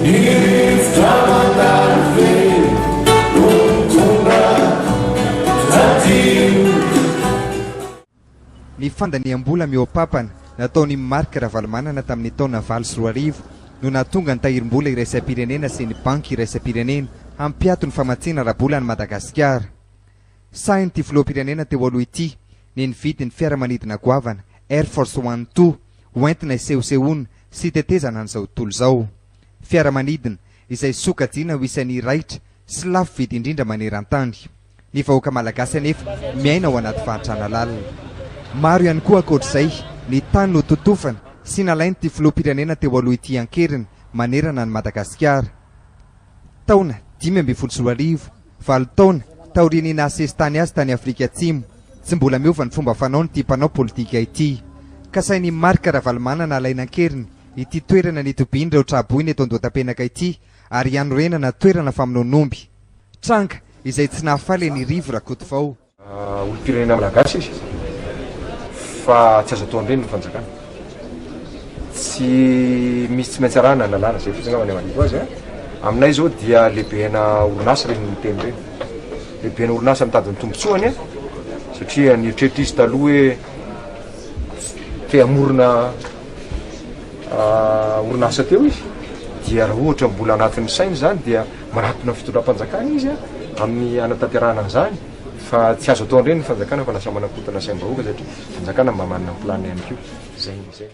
Ny rivotra mandalo ve no mitondra tadio. Ny fandaniam-bola mihoa-papana nataon'i Marc Ravalomanana tamin'ny taona 2008 no nahatonga ny Tahirim-bola iraisam-pirenena sy ny Banky iraisam-pirenena hampiato ny famatsiana ara-bola an'i Madagasikara. Sahin'ity filoham-pirenena teo aloha ity ny nividy ny fiaramanidina goavana Air Force One ii hoentina hisehosehoana sy hitetezana an'izao tontolo izao. Fiaramanidina izay sokajiana ho isan'ny raitra sy lafo vidy indrindra maneran-tany. Ny vahoaka malagasy anefa miaina ao anaty fahantrana lalina. Maro ihany koa ankoatr'izay ny tany nototofana sy nalain'ity filoham-pirenena teo aloha ity an-keriny manerana an'i Madagasikara. Taona 2015, valo taona taorian'ny nahasesitany azy tany Afrika Atsimo, tsy mbola miova ny fomba fanaon'ity mpanao politika ity. Kasain'i Marc Ravalomanana alaina an-keriny ity toerana nitobian'ireo tra-boina eto Andohatapenaka ity ary hanorenana toerana famonoan'omby. Tranga izay tsy nahafaly an'i Rivo Rakotovao. Olom-pirenena malagasy izy fa tsy azo atao an'ireny ny fanjakana. Tsy misy tsy maintsy arahana ny lalàna, izay fotsiny angamba ny hamaliako azy a. Aminay izao dia lehibena orinasa ireny miteny ireny. Lehibena orinasa mitady ny tombontsoany a, satria nieritreritra izy taloha hoe te hamorona orinasa teo izy dia raha ohatra mbola anatin'ny sainy izany dia manatona ny fitondram-panjakana izy amin'ny hanatanterahana an'izany fa tsy azo atao an'ireny ny fanjakana fa lasa manakotana saim-bahoaka satria fanjakana mba manana ny planina ihany koa. Zay, zay.